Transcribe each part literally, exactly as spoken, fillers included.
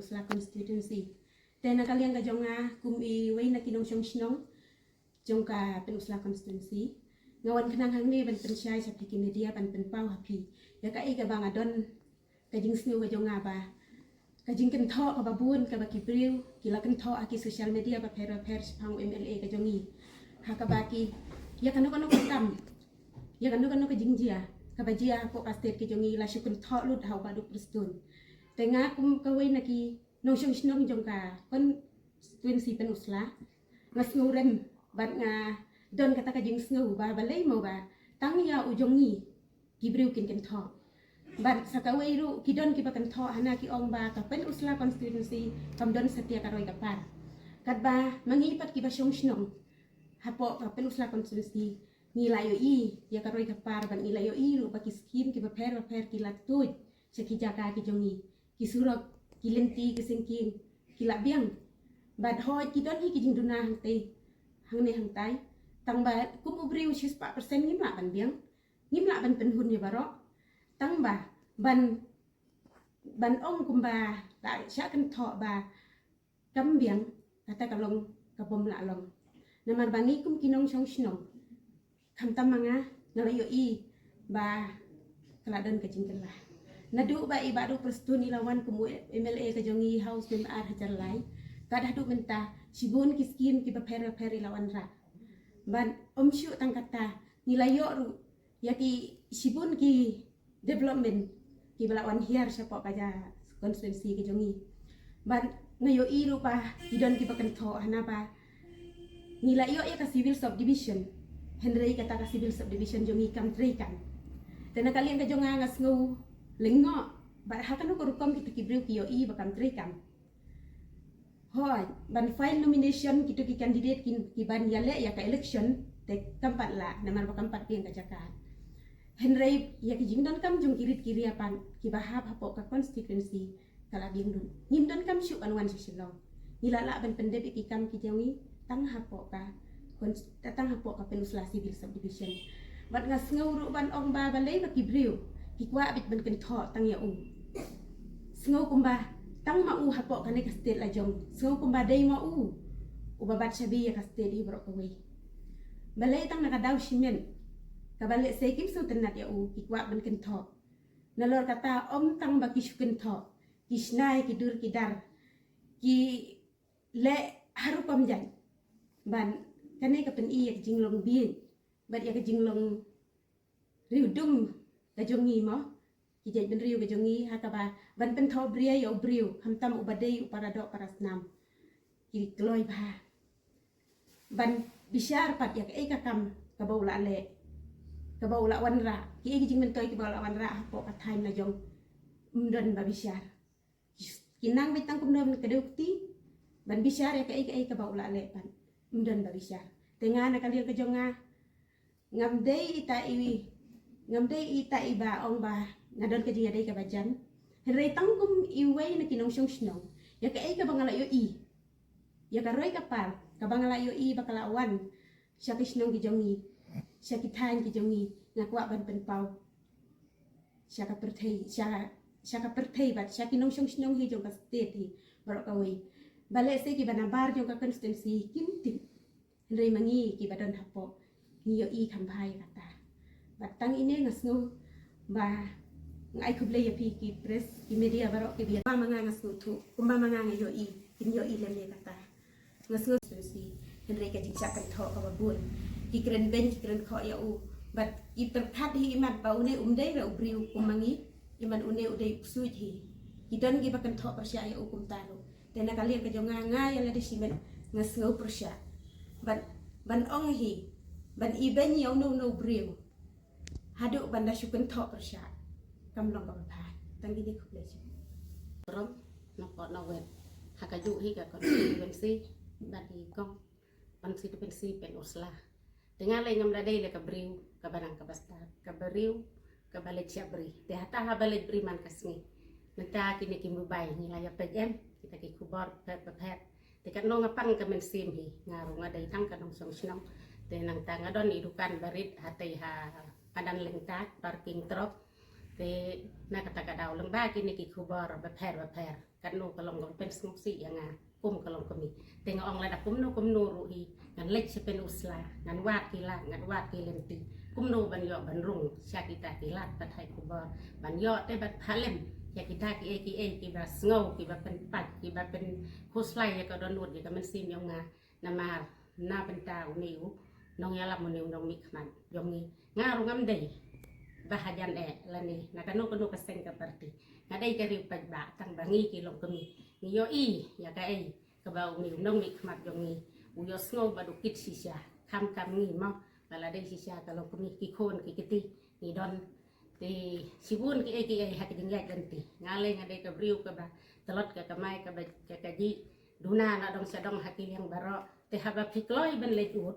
Pynursla constituency. Te na ka liang ka jong nga kum i wei na ki nongshong shnong jong ka Pynursla constituency, nga wan khnang hangne ban pynshai sha phi ki media ban pynpaw ha phi ïa kaei kaba nga don ka jingsngew ka jong nga ba ka jingkynthoh kaba bun kaba ki briew ki la kynthoh ha ki social media bapher bapher shaphang u M L A ka jong ngi. Ha kaba ki ïa kano kano ka kam, ïa kano kano ka jingjia kaba jia hapoh ka state ka jong ngi la shu kynthoh lut ha u Bah Duh Prestone. Te nga kum kawei na ki nongshong shnong jong ka constituency Pynursla, nga sngewrem bad nga don kata ka jingsngew ba balei mo ba tang ïa u jong ngi ki briew kin kynthoh. Bad sa kawei ruh ki don kiba kynthoh hana ki ong ba ka Pynursla constituency kam don satia ka roi ka par. Katba ma ngi pat kiba shong shnong hapoh ka Pynursla constituency ngi la ïohi ïa ka roi ka par bad ngi la ïohi ruh ba ki skim kiba pher bapher ki la tuid sha ki jaka ki jong ngi, ki surok, ki lynti, ki syngking ki la biang. Bad hooid ki don hi ki jingduna hangtei hangne hangtai, tang ba kum u briew shispah percent ngim lah ban biang, ngim lah ban pynhun ïa baroh. Tang ba ban ban ong kumba la shah kynthoh ba kam biang, kata ka long ka bym lah long. Namar ba ngi kum ki nongshong shnong, khamtam ma nga, nga la ïohi ba ka la don ka jingkylla. Naduh ba i Bah Duh Prestone i la wan kum u M L A ka jong ngi ha u snem ar hajar lai, kat haduh mynta shibun ki skim kiba pher bapher i la wanrah. Bad ym shuh tang kata, ngi la ïoh ruh ïa ki shibun ki development kiba la wan hiar shapoh ka ja constituency ka jong ngi. Bad nga ïohi ruh ba ki don kiba kynthoh hana ba ngi la ïoh ïa ka civil subdivision, hynrei kata ka civil subdivision jong ngi kam trei kam. Te na ka liang ka jong nga, nga sngew lyngngoh bad ha kano ka rukom kita ki briew ki ïohi ba kam trei kam. Hooid, ban file nomination kito ki candidate ki, ki ban ïaleh ïa ka election te kam pat lah namar ba kam pat biang ka jaka. Hynrei ïa ki jingdonkam jong ki rit ki ria pat kiba hap hapoh ka constituency ka la biang lut. Ngim donkam shuh ban wan sha Shillong. Ngi la lah ban pyndep ïa ki kam ki jong ngi tang hapoh ka cons-, tang hapoh ka Pynursla Civil Subdivision. Bad nga sngew ruh ban ong ba balei ba ki briew ki kwah beit ban kynthoh tang ïa u. Sngew kumba tang ma u hapoh kane ka state la jong, sngew kumba dei ma u uba bat shabi ïa ka state hi baroh kawei. Balei tang na ka daw shimet kaba lehse kim sngewtynnat ïa u ki kwah ban kynthoh. Nalor kata ym tang ba ki shu kynthoh, ki shna ïa ki dur ki dar, ki leh ha rukom jait. Ban kane ka pyni ïa ka jinglong bieit bad ïa ka jinglong riewdum ka jong ngi mo, ki jaitbynriew ka jong ngi, ha kaba ban pynthohbria ïa u briew khamtam uba dei u paradoh parasnam, ki kloi bha. Ban bishar pat ïa kaei ka kam kaba u la leh, kaba u la wanrah, kiei ki jingmyntoi kiba u la wanrah hapoh ka thaiñ la jong, ym don ba bishar. Ki nang beit tang kumno ban kdew kti ban bishar ïa kaei kaei kaba u la leh pat, ym don ba bishar. Te nga na ka liang ka jong nga, ngam dei ita i, ngam dei ita iba ong ba nga don ka jingïadei kaba jan. Hynrei tang kum iwei na ki nongshong shnong, ïa kaei kaba nga la ïohi, ïa ka roi ka par kaba nga la ïohi ba ka la wan sha ki shnong ki jong ngi, sha ki thaiñ ki jong ngi, nga kwah ban pynpaw sha ka pyrthei, sha, sha ka pyrthei bad sha ki nongshong shnong hi jong ka state hi baroh kawei. Ba lehse kiba nabar jong ka constituency kim tip, hynrei ma ngi kiba don hapoh ngi ïohi kham bha ïa kata. Bad tang ine nga sngew ba nga ai khublei ïa phi ki press, ki media baroh kiba ïa, kumba ma nga nga sngewthuh, kumba ma nga nga ïohi, kin ïohi lem ïa kata. Nga sngew sngewsih, hynrei ka jingshah kynthoh kaba bun. Ki kren beiñ, ki kren khoh ïa u. Bad ki pyrkhat hi imat ba une um dei re u briew kum ma ngi, imat une u dei u ksuid hi. Ki don kiba kynthoh pyrshah ïa u kumta ruh. Te na ka liang ka jong nga, nga ïa lade shimet nga sngew pyrshah. Bad ban ong hi, ban ibeiñ ïa uno uno u briew haduh ban da shu kynthoh pyrshah, kam long kaba bha. Tang kine, khublei shibun. Rom, nongpot nongwei ha kajuh hi ka constituency, bad i kong constituency Pynursla. Te nga lei ngam da dei lei ka briew kaba nang kaba stad, ka briew kaba leit shah bri. Te hata haba leit bri man ka sngi, mynta kine ki mobile ngi la ïa peit em kita ki khubor bapher bapher. Te katno nga pang ka mynsiem hi, nga ruh nga dei tang ka nongshong shnong. Te nangta nga don i dukan barit hatei ha madan Lyngta, parking truck. Te na kata ka daw lyngba kine ki khubor bapher bapher Katno ka long ka pynsngewsih ïa nga kum ka longkmie. Te nga ong lada kumno kumno ruh hi, ngan leit sha pynusla, ngan wad ki lad, ngan wad ki lynti. Kumno ban ïoh ban rung sha kita ki lad pathai khubor, ban ïoh te ban phalem ïa kita kiei kiei kiba sngew, kiba pynpait, kiba pynkhuslai ïa ka dohnud, ïa ka mynsiem jong nga. Namar na bynta une u nongïalam, une u nongmihkhmat jong ngi, nga ruh ngam dei ba hajan eh lane na kano kano ka seng ka parti. Nga dei ka riew paidbah tang ba ngi ki longkmie ngi ïohi ïa kaei kaba une u nongmihkhmat jong ngi u ïohsngew bad u kit shisha. Khamtam ngi mo, ba la dei shisha ka longkmie, ki khun ki kti, ngi don te shibun kiei kiei ha ka jingïaid lynti. Nga lei nga dei ka briew kaba tlot ka kamai kaba ka, ka jih duna na dong sha dong ha ki liang baroh. Te haba phi kloi ban leit ud,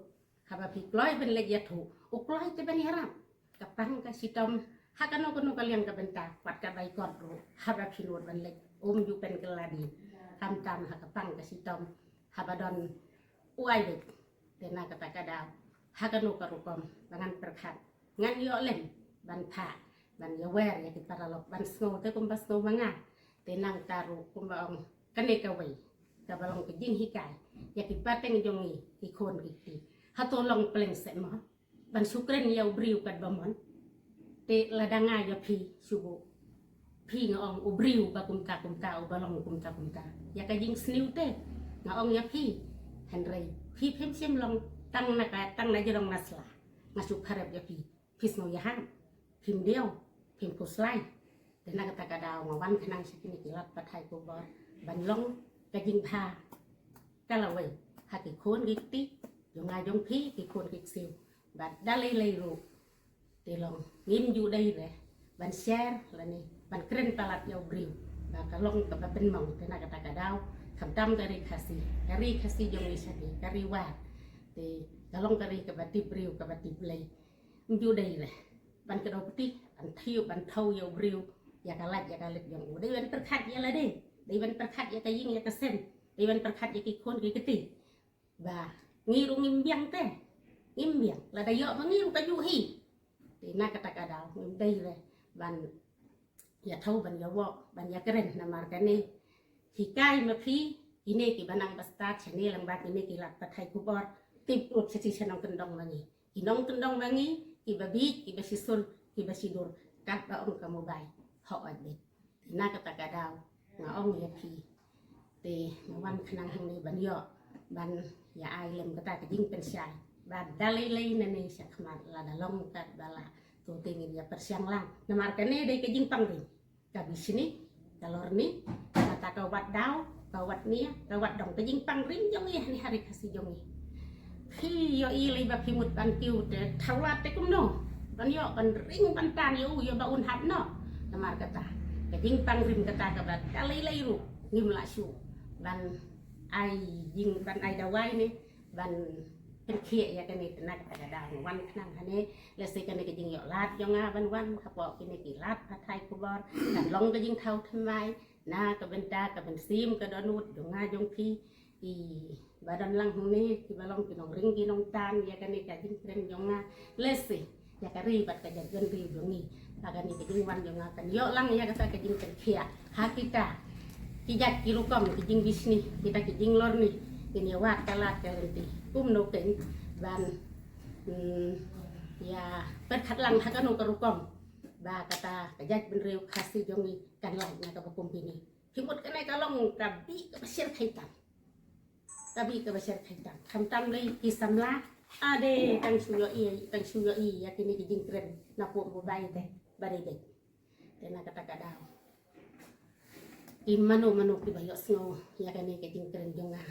haba phi kloi ban leit ïathuh, u kloi te ban ïarap. Ka pang ka shitom ha kano kano ka liang ka bynta, wat ka bai kot ruh, haba phi nud ban leit um ju pynkylla dien. Khamtam ha ka pang ka shitom haba don u ai beit. Te na kata ka daw, ha kano ka rukom ba ngan pyrkhat, ngan ïoh lem ban phah, ban ïawer ïa ki paralok, ban sngew te kumba sngew ma nga. Te nangta ruh kumba ong kane kawei kaba long ka jinghikai ïa ki pateng jong ngi, ki khun ki kti. Hato long pleng seh mo ban shu kren ïa u briew katba mon? Te lada nga ïa phi shu buh, phi nga ong u briew ba kumta kumta, uba long kumta kumta, ïa ka jingsniew te nga ong ïa phi. Hynrei phi phim shym long tang na ka, tang na jrong na sla. Nga shu kharep ïa phi, phi sngew ïahap, phim diaw, phim khuslai. Te na kata ka daw nga wan khnang sha kine ki lad pathai khubor ban long ka jingbha ka lawei ha ki khun ki kti jong nga jong phi, ki khun ki ksiew. Bad da lei lei ruh te long ngim ju dei re ban share lane ban kren palat ïa u briew ba ka long kaba pynmong. Te na kata ka daw, khamtam ka ri Khasi, ka ri Khasi jong ngi sha ki, ka ri War, te ka long ka ri kaba tip briew kaba tip Blei. Ngim ju dei re ban kdew kti, ban thiew ban thew ïa u briew ïa ka lait ïa ka leit jong u. Dei ban pyrkhat ïa lade, dei ban pyrkhat ïa ka ïing ïa ka sem, dei ban pyrkhat ïa ki khun ki kti. Ba ngi ruh ngim biang te, ngim biang, lada ïoh ma ngi ruh ka juh hi. Te na kata ka daw ngim dei re ban ïa thew, ban ïa wok, ban ïa kren. Namar kane hikai ma phi, kine kiba nang ba stad shane lang bad kine ki lad pathai khubor, tip ruh sha shi sha nongkyndong ma ngi, ki nongkyndong ma ngi kiba bieit, kiba shisun, kiba shidur, katba ong ka mobile, hok ot beit. Te na kata ka daw nga ong ïa phi, te nga wan khnang hangne ban ïoh ban ïa ai lem kata ka jingpynshai ba da lei lei nane sha khmat lada long katba lah, to te ngin ïa pyrshang lang. Namar kane dei ka jingpang ring, ka bishni, ka lorni, kata ka wat daw, ka wat nia, ka wat dong, ka jingpang ring jong ngi hani ha ri Khasi jong ngi. Phi ïohi lei ba phi mut ban kiew te thaw lad te kumno ban ïoh ban ring ban tan ïa u ïa ba un hap noh. Namar kata ka jingpang ring kata kaba da lei lei ruh ngim lah shuh ban ai jing, ban ai dawai ne ban pynkhiah ïa kane. Te na kata ka daw nga wan khnang hangne, lehse kane ka jingïoh lad jong nga ban wan hapoh kine ki lad pathai khubor kan long ka jingthaw thymmai na ka bynta ka mynsiem ka dohnud jong nga jong phi, kiba don lang hangne, kiba long ki nongring ki nongtan ïa kane ka jingkren jong nga. Lehse ïa ka ri bad ka jaitbynriew jong ngi, ha kane ka jingwan jong nga kan ïoh lang ïa kata ka jingpynkhiah ha kita ki jait ki rukom, ki jingbishni, kita ki jinglorni, kin ïa wad ka lad ka lynti. Kumno kein ban, hmm, ïa pyrkhat lang ha kano ka rukom ba kata ka jaitbynriew Khasi jong ngi kan lait na kaba kum kine. Phi mut kane ka long ka bih kaba shyrkhei tam, ka bih kaba shyrkhei tam. Khamtam lei ki samla, ade tang shu ïohi, tang shu ïohi ïa kine ki jingkren na pdeng mobile te ba dei beit. Te na kata ka daw, ki mano mano kiba ïohsngew ïa kane ka jingkren jong nga,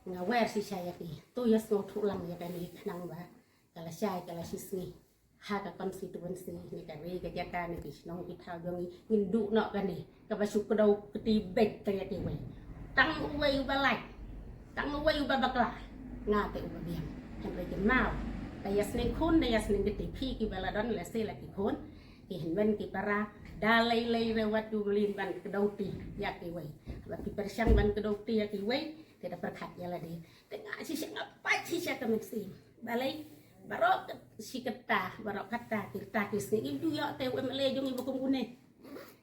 nga wer shisha ïa ki, to ïohsngew thuh lang ïa kane khnang ba ka la shai ka la shisngi ha ka constituency ne ka ri ka jaka ne ki shnong ki thaw jong ngi, ngin duh noh kane kaba shu kdew kti beit tang ïa kiwei. Tang uwei uba lait, tang uwei uba bakla, nga te uba biang. Hynrei kynmaw, da ïasneng khun, da ïasneng kti, phi kiba la don lehse la ki khun, ki hynmen ki para, da lei lei re wat ju mlien ban kdew kti ïa kiwei. Haba phi pyrshang ban kdew kti ïa kiwei, te da pyrkhat ïa lade. Te nga shisha nga pait shisha ka mynsiem. Balei? Baroh kat-, shi katta, baroh katta ki rta ki sngi ngim ju ïoh te u M L A jong ngi ba kum une.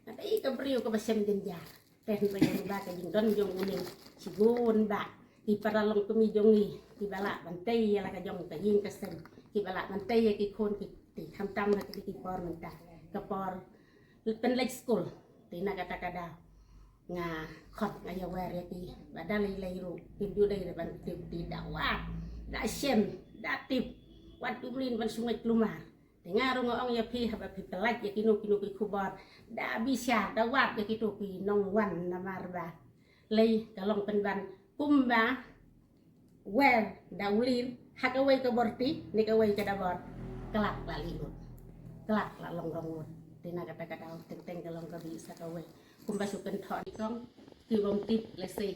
Nga dei ka briew kaba shem jynjar. Te hynrei ba ka jingdon jong une shibun ba ki para long kmie jong ngi kiba lah ban tei ïa la ka jong ka ïing ka sem, kiba lah ban tei ïa ki khun ki kti, khamtam ha kine ki por mynta ka por pynleit skul. Te na kata ka daw nga khot, nga ïawer ïa ki ba da lei lei ruh kim ju dei ban tip, te da wad, da shem, da tip, wat ju mlien ban shu ngeit kulmar. Te nga ruh nga ong ïa phi, haba phi pynlait ïa kino kino ki khubor, da bishar, da wad ïa kito ki nongwan, namar ba lei ka long pynban kumba wer da u lir ha kawei ka borti ne kawei ka dabor, klak la lih lut, klak la long rong lut. Te na kata ka daw teng teng ka long ka bih sa kawei. Kumba shu kynthoh ni kong, ki bym tip lehse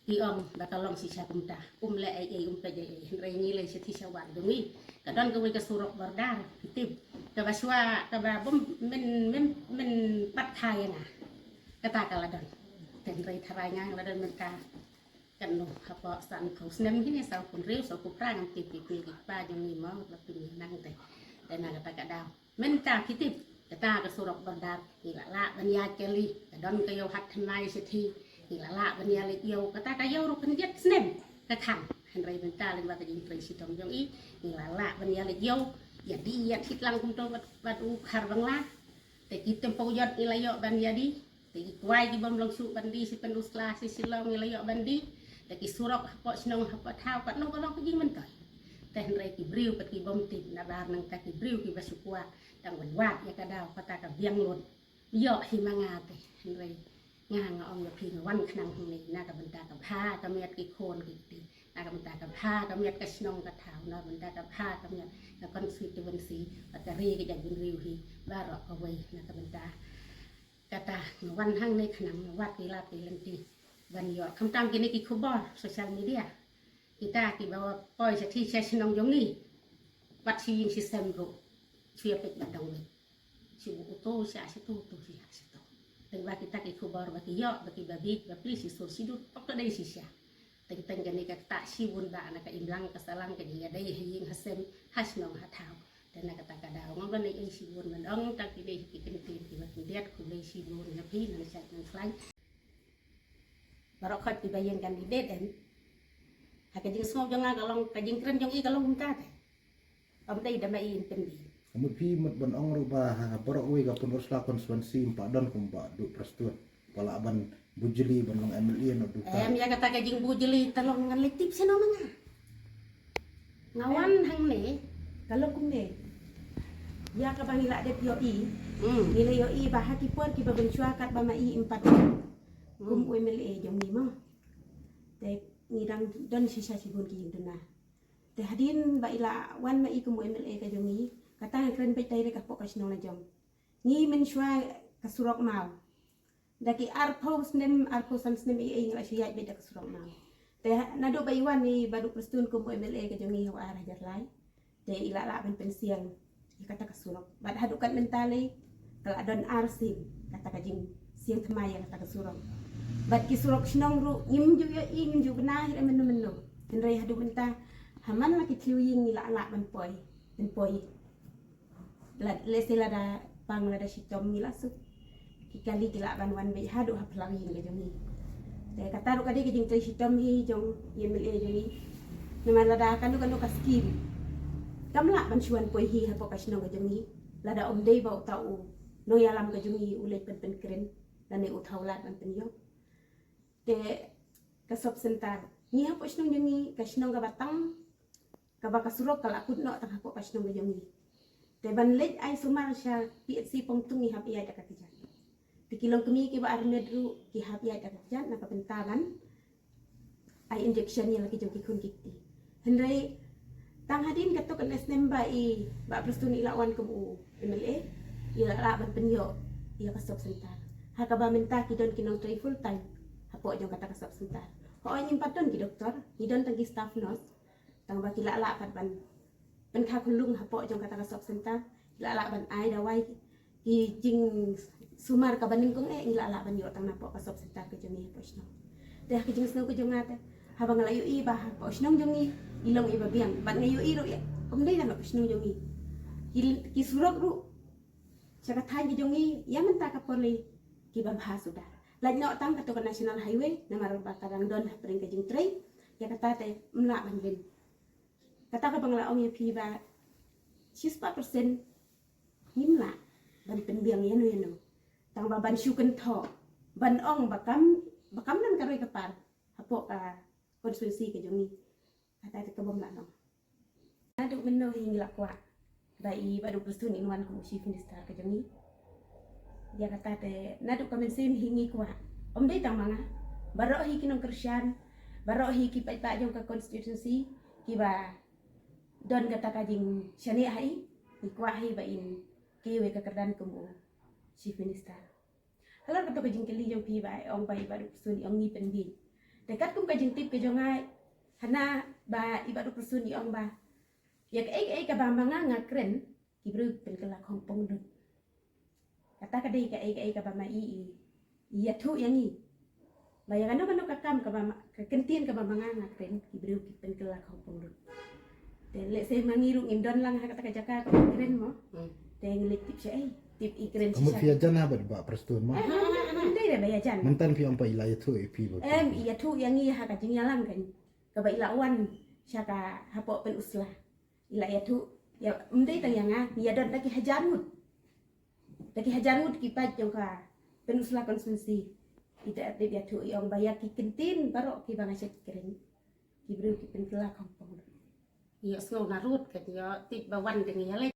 ki ong ba ka long shisha kumta, um leh ei ei, um peit ei ei. Hynrei ngi lei shathie sha wad jong ngi ka don kawei ka surok border, phi tip, kaba shuwa kaba bym, men, men, men pat kha ïa nga. Kata ka la don. Te hynrei tharai nga la don mynta, kan noh hapoh sanphew snem hi ne, saw phew hynriew, saw phew phra, ngam tip, ki kmie ki kpa jong ngi mo, la pynïaid nang te. Te na kata ka daw mynta phi tip, kata ka surok border ngi la lah ban ïaid kali, ka don ka ïew hat thymmai shathie, ngi la lah ban ïaleit ïew, kata ka ïew ruh khyndiat snem ka khang. Hynrei mynta lyngba ka jingtrei shitom jong i, ngi la lah ban ïaleit ïew, ïadie ïathit lang kumto bad, bad u khar Bangla. Te ki tempo ïot ngi la ïoh ban ïadie. Te ki kwai ki bym long shuh ban die, shi Pynursla, shi Shillong ngi la ïoh ban die. Te ki surok hapoh shnong hapoh thaw, katno ka long ka jingmyntoi. Te hynrei ki briew pat ki bym tip, nabar nangta ki briew kiba shu kwah tang ban wad ïa ka daw, kata ka biang lut. Ïoh hi ma nga te. Hynrei nga, nga ong ïa phi, nga wan khnang hangne na ka bynta ka bha ka miat ki khun ki kti, na ka bynta ka bha ka miat ka shnong ka thaw, na ka bynta ka bha ka miat ka constituency bad ka ri ka jaitbynriew hi baroh kawei. Na ka bynta kata nga wan hangne khnang, nga wad ki lad ki lynti ban ïoh khamtam kine ki khubor social media. Kita kiba poi shathie sha shnong jong ngi, wat shi ïing shi sem ruh, shu ïa peit ba dang wei. Shu buh uto sha shato, uto sha shato. Teng ba kita ki khubor ba ki ïoh, ba kiba bieit ba plie shi sur shi dur, pok ka dei shisha. Teng teng kane ka ktah shibun ba na ka imlang ka sahlang ka jingïadei ha ïing ha sem, ha shnong ha thaw. Te na kata ka daw ngam don ei ei shibun ban ong, tang kine hi ki kyntien kiba khyndiat. Khublei shibun ïa phi, nang shait nang khlaiñ. Baroh khoit kiba ïeng kan dei ded em. Ha ka jingsngew jong nga ka long, ka jingkren jong i ka long kumta te. Ym dei da ma i in pyndie. Ka mut phi mut ban ong ruh ba ha baroh kawei ka Pynursla constituency ym pat don kum Bah Duh Prestone ba lah ban bujli ban long M L A na duh ka. Em, ïa kata ka jingbujli te long ngan leit tip shano ma nga. Nga wan hangne ka long kumne. Ïa kaba ngi la dep ïohi, hmm, ngi la ïohi ba ha ki por kiba mynshuwa katba ma i im pat kum, hmm, u M L A jong ngi mo. Te ngi dang don shisha shibun ki jingduna. Te hadien ba i la wan ma i kum u M L A ka jong ngi, kata nga kren beit direct hapoh ka shnong la jong ngi. Mynshuwa ka surok maw, da ki arphew snem, arphew san snem ei ei ngi la shu ïaid beit da ka surok maw. Te ha-, naduh ba i wan i Bah Duh Prestone kum u M L A ka jong ngi ha u ar hajar lai, te i la lah ban pynsiang ïa kata ka surok. Bad haduh kat mynta lei ka la don ar sien kata ka jingsiang thymmai ïa kata ka surok. Bad ki surok shnong ruh ngim ju ïohi, ngim ju bna hi mynno mynno. Hynrei haduh mynta ha man la ki thliew ïing ngi la lah ban poi, ban poi. Lad-, lehse lada pang lada shitom ngi la suk, ki kali ki lah ban wan beit haduh ha phyllaw ïing ka jong ngi. Te kata ruh ka dei ka jingtrei shitom hi jong i M L A jong ngi. Namar lada kano kano ka skim kam lah ban shu wan poi hi hapoh ka shnong ka jong ngi lada ym dei ba uta u nongïalam ka jong ngi u leit pyn-, pynkren lane u thaw lad ban pynïoh. Te ka sub center ngi hapoh shnong jong ngi, ka shnong kaba tang, kaba ka surok ka la kut noh tang hapoh ka shnong ka jong ngi. Te ban leit ai sumar sha P H C Pongtung ngi hap ïaid da ka kjat. Te ki longkmie kiba armet ruh ki hap ïaid da ka kjat na ka bynta ban ai injection ïa la ki jong ki khun ki kti. Hynrei tang hadien katto katne snem ba i Bah Prestone i la wan kum u M L A, i la lah ban pynïoh ïa ka sub center. Ha kaba mynta ki don ki nongtrei full time hapoh jong kata ka sub center. Hooid ngim pat don ki doktor, ngi don tang ki staff nurse. Tang ba ki la lah pat ban pynkha khunlung hapoh jong kata ka sub center, ki la lah ban ai dawai, ki jingsumar kaba nyngkong eh ngi la lah ban ïoh tang napoh ka sub center ka jong ngi hapoh shnong. Te ha ka jingsngew ka jong nga te, haba nga la ïohi ba hapoh shnong jong ngi i long iba biang, bad nga ïohi ruh ïa, ym dei tang hapoh shnong jong ngi, ki, ki surok ruh sha ka thaiñ ka jong ngi ïa mynta ka por lei kiba bha suda. Lait noh tang kato ka national highway, namar ba ka dang don hapdeng ka jingtrei, ïa kata te ym lah ban bun. Kata kaba nga la ong ïa phi ba shispah percent ngim lah ban pynbiang ïano ïano. Tang ba ban shu kynthoh, ban ong ba kam, ba kam don ka roi ka par hapoh ka constituency ka jong ngi. Kata te ka bym lah noh. Naduh mynno hi ngi la kwah ba i Bah Duk Prestone in wan kum u Chief Minister ka jong ngi. Ïa kata te naduh ka mynsiem hi ngi kwah. Ym dei tang ma nga, baroh hi ki nongkyrshan, baroh hi ki paidbah jong ka constituency kiba don kata ka jingshaniah ha i, ngi kwah hi ba in kiew ïa ka kyrdan kum u Chief Minister. Halor kato ka jingkylli jong phi ba i ong ba i Bah Duk Prestone i ong ngi pynbieit. Te katkum ka jingtip ka jong nga, hana ba i Bah Duk Prestone i ong ba ïa kaei kaei kaba ma nga nga kren, ki briew ki pynkylla khongpong lut. Kata ka dei kaei kaei kaba ma i, i ïathuh ïa ngi. Ba ïa kano kano ka kam kaba ma, ka kyntien kaba ma nga nga kren, ki briew ki pynkylla khongpong lut. Te lehse ma ngi ruh ngim don lang ha kata ka jaka kaba kren mo. Hmm. Te ngi leit tip shaei, tip i kren shisha. Ka mut phi ïajan ha Bah Prestone mo. Eh, ym dei re ba ïajan. Mynta phi ong ba i la ïathuh ïa phi ba. Em, i ïathuh ïa ngi ha ka jingïalang kan, kaba i la wan sha ka hapoh Pynursla. I la ïathuh, ïa, ym dei tang ïa nga, ngi ïadon da ki hajar ngut. Da ki hajar ngut ki paid jong ka Pynursla constituency. I da dep ïathuh i ong ba ïa ki kyntien baroh kiba nga shait kren, ki briew ki pynkylla khongpong lut. Ïohsngew na rud ka, ïoh tip ba wan ka ngi ïaleh.